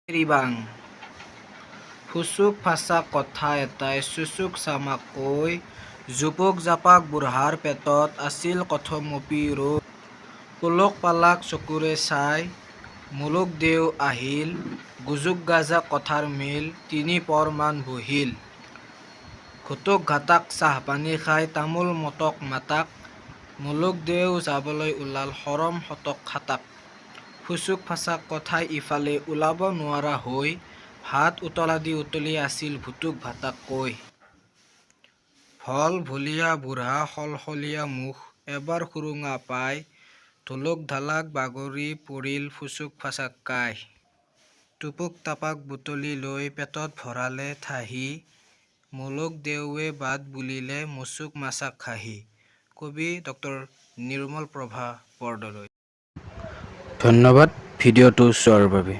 ৰিবাং। ফুচুক-ফাচাক কথা এটাই চুচুক-চামাককৈ জুপুক-জাপাক বুঢ়াৰ পেটত আছিল কথমপি ৰৈ। উলুক-পালাক চকুৰে চাই মুলুকদেও আহিল, গুজুক-গাজাক কথাৰ মেল তিনিপৰমান বহিল। ঘুটুক-ঘাটাক চাহপানী খাই তামোল মটক-মাটাক মুলুকদেও যাবলৈ ওলাল সৰম সতক-সাতাক। ফুচুক-ফাচাক কথাই ইফালে ওলাব নোৱাৰা হৈ ভাত উতলাদি উতলি আছিল ভুটুক-ভাটাক কৈ। ভলভলীয়া বুঢ়া সলসলীয়া মুখ এবাৰ সুৰুঙা পাই ধুলুক-ঢালাক বাগৰি পৰিল ফুচুক-ফাচাক কাই। টুপুক-টাপাক বুটলি লৈ পেটত ভৰালে ঠাহি মুলুকদেউৱে বাট বুলিলে মুচুক-মাচাক হাঁহি। কবি ড নিৰ্মলপ্ৰভা বৰদলৈ। ধন্যবাদ ভিডিঅ'টো চোৱাৰ বাবে।